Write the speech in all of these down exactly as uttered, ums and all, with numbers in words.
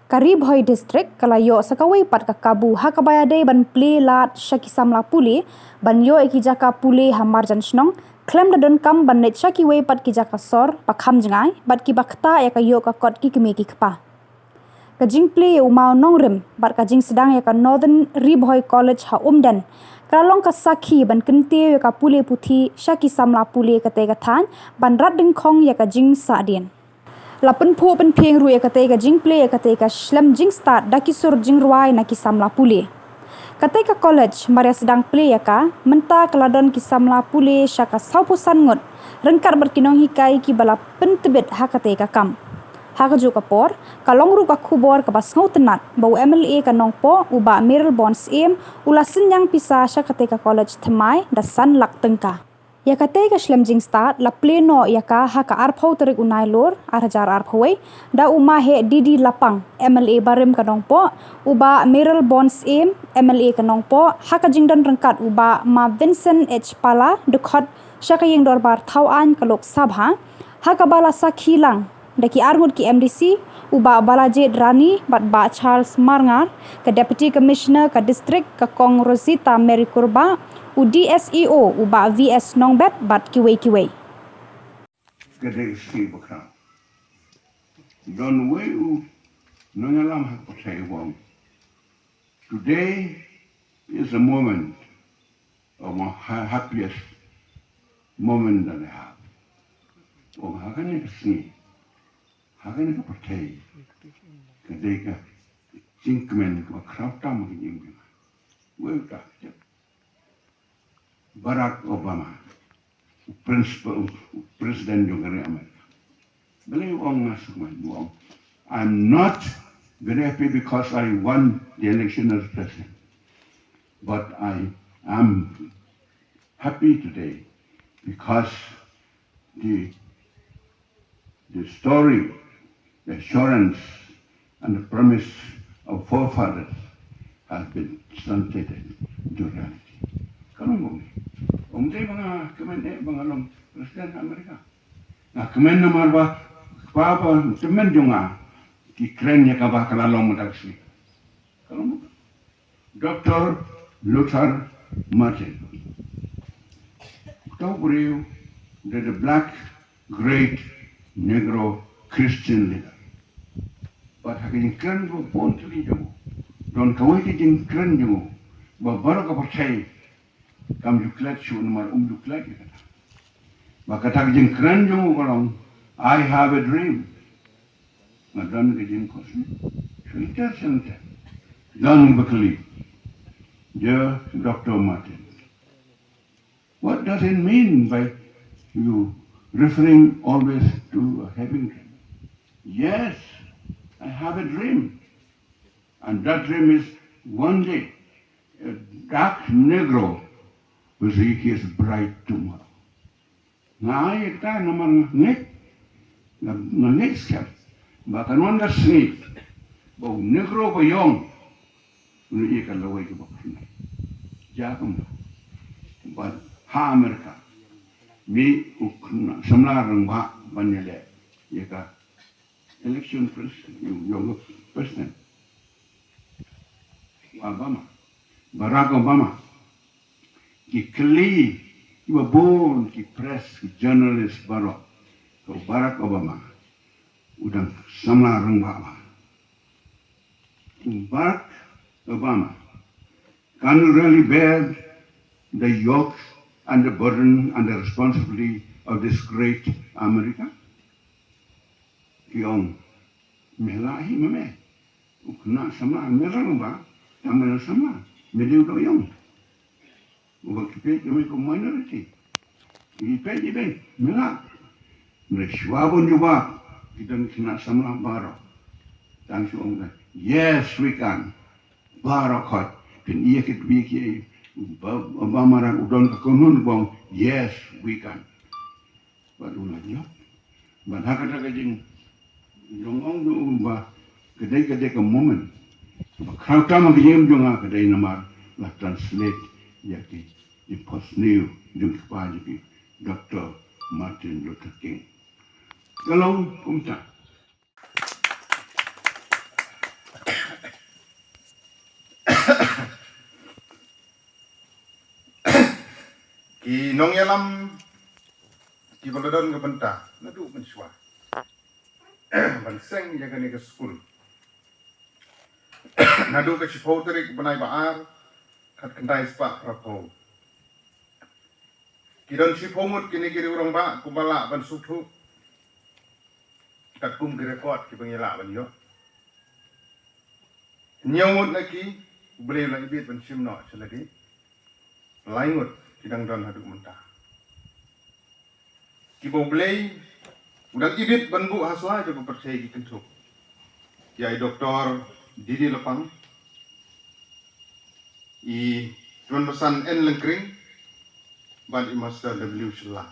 Ka Ri Bhoi District ka la ïoh sa kawei pat ka kabu ha kaba ïadei ban plie lad sha ki samla pule ban ïoh ïa ki jaka pule ha marjan shnong, khlem da donkam ban leit sha kiwei pat ki jaka sor ba kham jngai bad kiba ktah ïa ka ïoh ka kot ki kmie ki kpa. Ka jingplie ïa u maw nongrim bad ka jingsdang ïa ka Northern Ri Bhoi College ha Umden ka la long ka sakhi ban kyntiew ïa ka pule puthi sha ki samla pule katei ka thaiñ ban rat dyngkhong ïa ka jingsahdien. La pynphuh pynphieng ruh ïa katei ka jingplie ïa katei ka shlem jingstad da ki sur jingrwai na ki samla pule. Katei ka college mar ïa sdang plie ïa ka, mynta ka la don ki samla pule sha ka sawphew san ngut, ryngkat bad ki nonghikai kiba la pyntbit ha katei ka kam. Ha kajuh ka por, ka long ruh ka khubor kaba sngewtynnat ba u M L A ka Nongpoh, u Bah Mayralborn Syiem, u la synñiang pisa sha katei ka college thymmai da san lak tyngka. Ïa katei ka shlem jingstad la plie noh ïa ka ha ka arphew tarik u Nailur, ar hajar arphew wei, da u Maheh D D Lapang, M L A barim ka Nongpoh, u Bah Mayralborn Syiem, M L A ka Nongpoh, ha ka jingdon ryngkat u Bah Ma Vincent H Pala, dkhot sha ka ïing dorbar thawaiñ ka Lok Sabha, ha kaba la sakhi lang da ki arngut ki M D C, u Bah Balajied Rani bad Bah Charles Marngar, ka Deputy Commissioner ka District ka Kong Rosita Mary Kurbah, u D S E O u Bah V S Nongbet bad kiwei kiwei. Ka dei ka sngi bakhraw. Don wei u nongïalam ha ka pyrthei u ong, "Today is a moment of my ha- happiest moment that I have." U ong ha kane ka sngi, ha kane ka pyrthei, ka dei ka jingkmen kaba khraw tam ha ka jingim jong nga. Wei uta? Barack Obama, u principal, u president jong ka ri America. Balei u ong nga sngewkmen? U ong, "I'm not very happy because I won the election as president, but I am happy today because the the story, the assurance, and the promise of forefathers has been translated into reality." Ka long kumne. Ym dei ba nga kmen eh ba nga long president America. Nga kmen namar ba kpa bad kmie jong nga ki kren ïa kaba ka la long mynta ka sngi. Ka long kumne. Doctor Luther Martin, uta u briew, the, the black great Negro Christian leader. Bad ha ka jingkren ba bun tylli jong u, don kawei ka jingkren jong u ba baroh ka pyrthei kam ju klet shuh namar um ju klet ïa kata. Ba kata ka jingkren jong u ka long, "I have a dream." Nga don ka jingkhuslai. Shuh ïa ka sentence. Don ba kylli. Dear Doctor Martin, what does it mean by you referring always to a having dream? Yes, I have a dream. And that dream is one day a dark Negro will see his bright tomorrow. Nga ai kata namar nga ngeit, nga, nga ngeit skhem ba kan wan ka sngi ba u Negro ba ïong un ïoh ïa ka lawei kaba khuslai. Ïa kumno? Bad ha America, mih u khynnah samla rangbah ban ïaleh ïa ka election president, ïa u ïong president. Obama, Barack Obama, ki kylli kiba bun ki press, ki journalist baroh, ka Barack Obama u dang samla rangbah bha. Barack Obama, can you really bear the yoke and the burden and the responsibility of this great America? Ki ong, me lah hi me me. U khynnah samla, me rangbah, tang me lah samla, me dei u dang ïong. Uba ki peit ïa me kum minority. Ki peit ïa me, me lah. Me shuwa ban jubab, ki don khynnah samla baroh. Tang shu ong ka, "Yes, we can." Baroh khoit, phin ïa ki tbit ki, ba, ba maran u don ka kynhun bong, "Yes, we can." Bad u la jop. Bad ha kata ka jing, jong ong jong u ba, ka dei, ka dei ka moment ba khraw tam ha ka jingim jong nga, ka dei namar la translate ïa ki jingphohsniew jong ki kpa jong ki, Doctor Martin Luther King. Ka long kumta. Ki nongïalam kiba la don ka bynta naduh mynshuwa ban seng ïa kane ka skul naduh ka shiphew tarik bnai ba ar, khatkhyndai spah phraphew. Ki don shiphew ngut kine ki riewrangbah kiba lah ban sngewthuh katkum ki record kiba ngi lah ban ïoh. Hynñiew ngut na ki U Blei u la ibit ban shim noh sha lade. Lai ngut ki dang don haduh mynta kiba U Blei u dang ibit ban buh ha shuwa jong ka pyrthei ki kynthup ïa i Doktor Didi Lapang, i Tuan Basan N Lyngkring bad i Master W Shylla.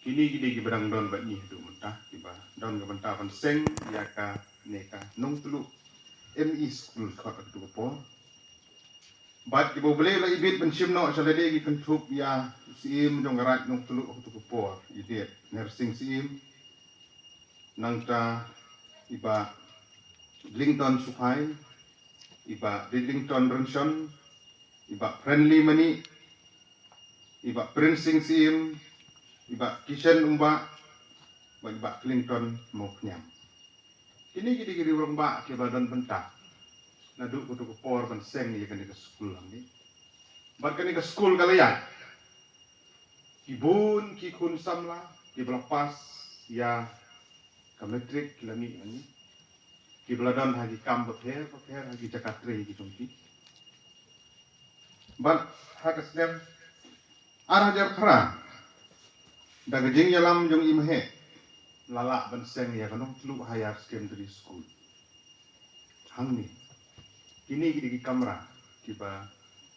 Kine ki dei kiba dang don bad ngi haduh mynta, kiba don ka bynta ban seng ïa kane ka Nongtluh M E School khot ha katu ka por. Bad kiba U Blei u la ibit ban shim noh sha lade ki kynthup ïa u Syiem jong ka Raid Nongtluh ha katu ka por, i Dep Nersing Syiem, nangta i Bah Clinton Suphai, i Bah Didlington Rynshon, i Bah Friendly Manih, i Bah Prince Sing Syiem, i Bah Kishen Umbah bad i Bah Clinton Mawphniang. Kine ki dei ki riewrangbah kiba don bynta naduh katu ka por ban seng ïa kane ka skul hangne. Bad kane ka skul ka la ïaid ki bun ki khun samla kiba la pass ïa ka matric ki la mih hangne, kiba la don ha ki kam bapher bapher ha ki jaka trei ki jong ki. Bad ha ka snem ar hajar phra, da ka jingïalam jong i Maheh, la lah ban seng ïa ka Nongtluh Higher Secondary School hangne. Kine ki dei ki kamra kiba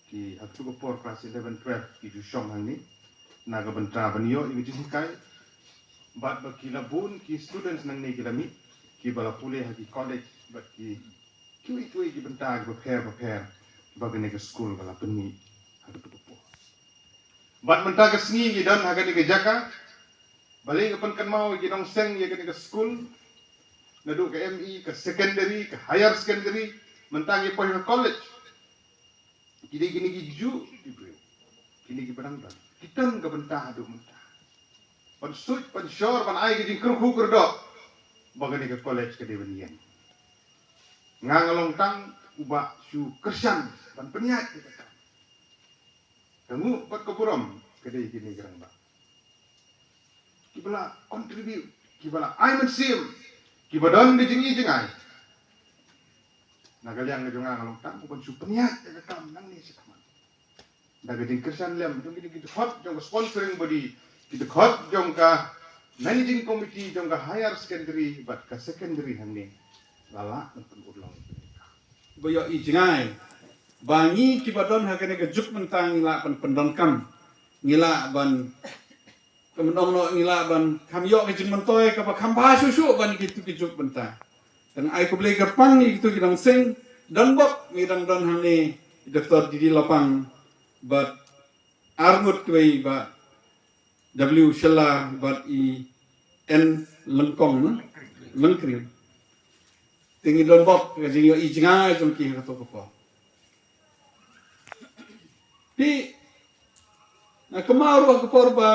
ki ha katu ka por class eleven, twelve ki ju shong hangne na ka bynta ban ïoh ïa ka jinghikai. Bad ba ki la bun ki students nangne ki la mih kiba la pule ha ki college bad ki kiwei kiwei ki bynta kiba pher bapher ba kane ka skul ka la pynmih ha katu ka por. Bad mynta ka sngi ngi don ha kane ka jaka, balei nga pynkynmaw ïa ki nongseng ïa kane ka skul, naduh ka M E, ka secondary, ka higher secondary, mynta ngi poi ha ka college. Ki dei kine ki juh ki briew, kine kiba dang don, ki don ka bynta haduh mynta ban suit ban shor ban ai ka jingkyrkhu kyrdoh ba kane ka college ka dei ban ïeng. Nga nga long tang uba shu kyrshan ban pynïaid ïa ka kam. Ka nguh bad ka burom ka dei kine ki rangbah kiba la contribute, kiba la ai mynsiem, kiba don ka jingi jingai. Na ka liang ka jong nga nga long tang uban shu pynïaid ïa ka kam nangne shakhmat da ka jingkyrshan lem jong ki, ki dkhot jong ka sponsoring body, ki dkhot jong ka managing committee jong ka higher secondary bad ka secondary hangne. La lah ban pynurlong ba ïohi jngai ba ngi kiba don ha kane ka juk mynta ngi lah ban pyndonkam, ngi lah ban, ka mynnong noh, ngi lah ban kham ïoh ka jingmyntoi kaba kham bha shuh shuh ban ïa kitu ki juk mynta. Tang ai khublei kyrpang ïa kitu ki nongseng. Don bok ngi dang don hangne i Doktor Didi Lapang bad ar ngut kiwei, Bah W Shylla bad i N Lyngkong, na Lyngkring. Te ngi don bok ka jingïohi jngai jong ki ha kato ka por. Phi, nga kynmaw ruh ha ka por ba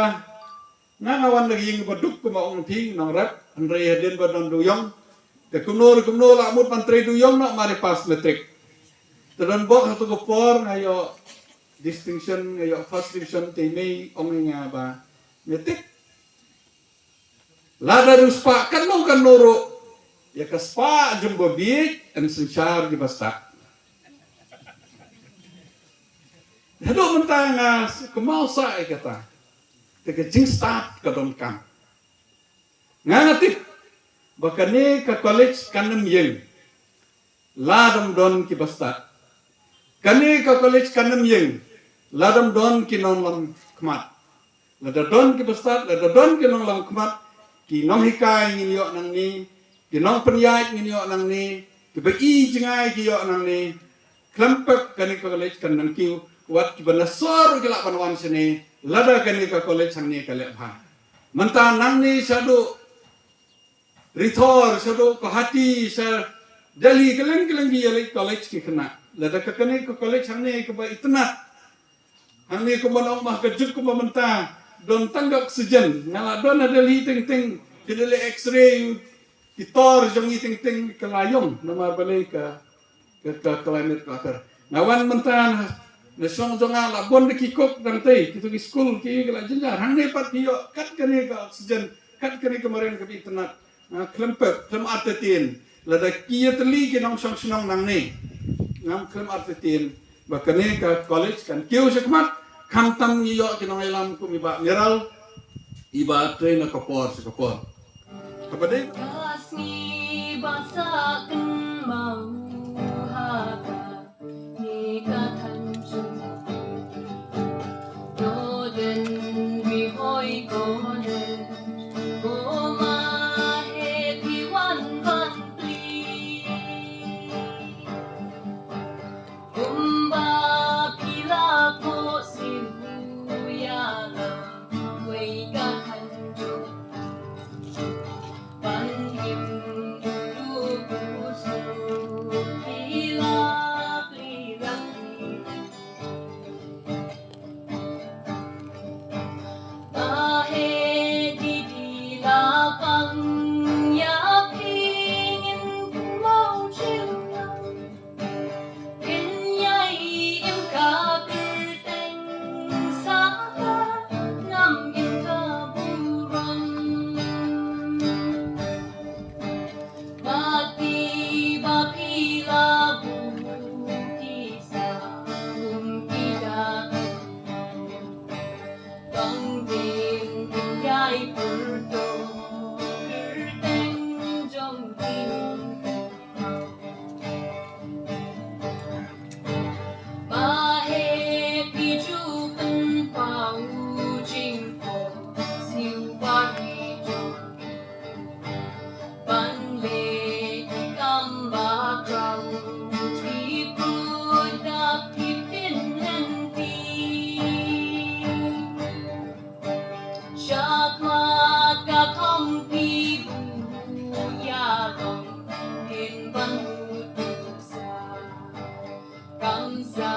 nga nga wan na ka ïing ba duk kumba ong phi, nongrep, hynrei hadien ba don dewïong, te kumno re kumno la mut ban trei dewïong noh mar i pass matric. Te don bok ha kato ka por nga ïoh distinction, nga ïoh first division, te i mei ong ïa nga ba, matric lada riewspah katno katno ruh, ïa ka spah jong babieit yn synshar ki bastad. Haduh mynta nga kynmaw sah ïa kata. Te ka jingstad ka donkam. Nga nga tip ba kane ka college kan ym ïeng lada ym don ki bastad. Kane ka college kan ym ïeng lada ym don ki nonglam khmat. Lada don ki bastad, lada don ki nonglam khmat, ki nonghikai ngin ïoh nangne, ki nongpynïaid ngin ïoh nangne, kiba i jngai ki ïoh nangne. Khlem pep kane ka college kan nang kiew, wat kiba na sor ki lah ban wan shane lada kane ka college hangne ka leh bha. Mynta nangne shaduh Rithor, shaduh Guwahati, sha Delhi, kylleng kylleng ki ïaleit college ki khynnah. Lada ka kane ka college hangne kaba itynnad, Hangne kumba nong mah ka juk kumba mynta don tang ka oxygen. Nga la don ha Delhi teng teng, ki da leh X-ray, ki tor jong ngi teng teng ka la ïong namar balei ka ka, ka climate ka la kar. Nga wan mynta na, na shong jong nga la bun da ki kok dang tei, ki tu ki skul ki ka la jynjar. Hangne pat ki ïoh kat kane ka oxygen, kat kane ka maren ka bi itynnat. Nga khlem pep, khlem artatien. Lada ki ïatylli ki nongshong shnong nangne, ngam khlem artatien ba kane ka college kan kiew shakhmat, khamtam ngi ïoh ki nongïalam kum i Bah Miral, i ba trei na ka por sha ka por. Haba dei ka sngi ba sa kynmaw ha ka ni ka than jong. Northern Ri Hoi College, ko ma he phi wan ban plie. Kumba phi la thoh siew ïa la wei ka than jong. Ban im u ruh u suk phi la plie la plie. Ba he di di la pang ïa phi ngin kynmaw jingmut. Kin ïai im ka kyrteng sa ka ngam im ka burom. Ba phi, ba phi la buh ki sa um ki da. Tang ding ïai pyrto kyrteng jong phi. Ba he phi ju pynpaw jingphohsniew ba ri jong. Ban leh ki kam ba khraw, ki put da ki pynlynti. Shakhmat ka thong phi buh ïa long, phin ban buh sa. Kam sa